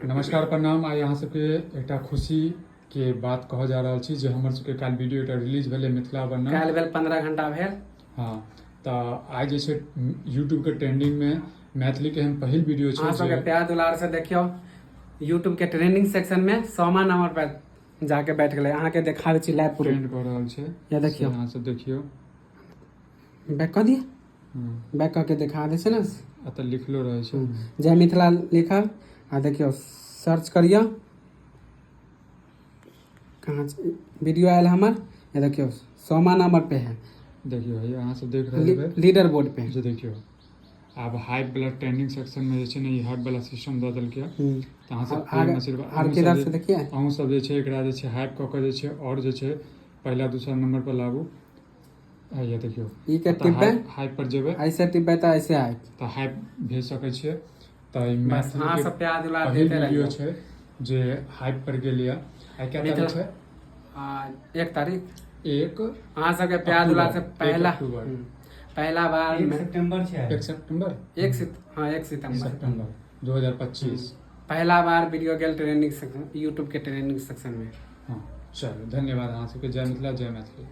नमस्कार, प्रणाम। आइ अहाँ सबके एकटा खुशी के बात कहऽ जा रहल छी जे हमर सबके काल्हि वीडियो एकटा रिलीज भेलै मिथिला वर्णन। काल्हि भेल, 15 घंटा भेल। हँ, तऽ आइ जे छै यूट्यूबके ट्रेंडिंगमे मैथिलीके एहन पहिल वीडियो छै। अहाँ सबके जे प्यार दुलार से देखियौ, यूट्यूब के ट्रेंडिंग सेक्शन में 100वां नंबर पर जाके बैठ गेलै। अहाँके देखाबै छी लाइव प्रूफ। ट्रेंड कऽ रहल छै। या देखियौ। से अहाँ सब देखियौ। बैक कऽ दिअ। बैक कऽ के देखा दै छै ने। एतऽ लिखलो रहै छै। जय मिथिला लिखल आ देखियौ, सर्च करियौ, कहाँ छै? वीडियो आयल हमर। ये देखियौ, 100वां नंबर पे है। देखियौ, हैया अहाँ सब देख रहल हेबै। लीडर बोर्ड पे। जे देखियौ, आब हाइप वाला ट्रेंडिंग सेक्शन में जे छै ने, ई हाइप वाला सिस्टम दऽ देलकै। तऽ अहाँ सब आर प्रेम आशीर्वाद आर अहूँ किधर सब से जे देखिए। अहूँ सब जे छै एकरा जे छै हाइप कऽ कऽ जे छै आओर जे छै पहिला दूसरा नंबर पर लाबू। हैया देखियौ। ई के एतऽ टिपबै। हाइप, हाइप पर जेबै। ऐसे टिपबै तऽ ऐसे आयत। तऽ हाइप भेज सकै छियै। तऽ ई बस मैथिली अहाँ के सब प्यार दुलार पहिल देते वीडियो रहियौ। छै जे हाइप पर गेल यऽ। आइ क्या तारीख मिथिला छै? 1 तारीख। 1 अहाँ सबके प्यार दुलार से अक्टूबर, 1 पहला अक्टूबर। पहला बार 1 में सितंबर छै। 1 सितम्बर। 1 सित हाँ, 1 सितंबर। सितम्बर 2025। पहला बार वीडियो गेल ट्रेंडिंग सेक्शन, यूट्यूब के ट्रेंडिंग सेक्शन में। हँ, चलू, धन्यवाद अहाँ सबके। जय मिथिला, जय मैथिली।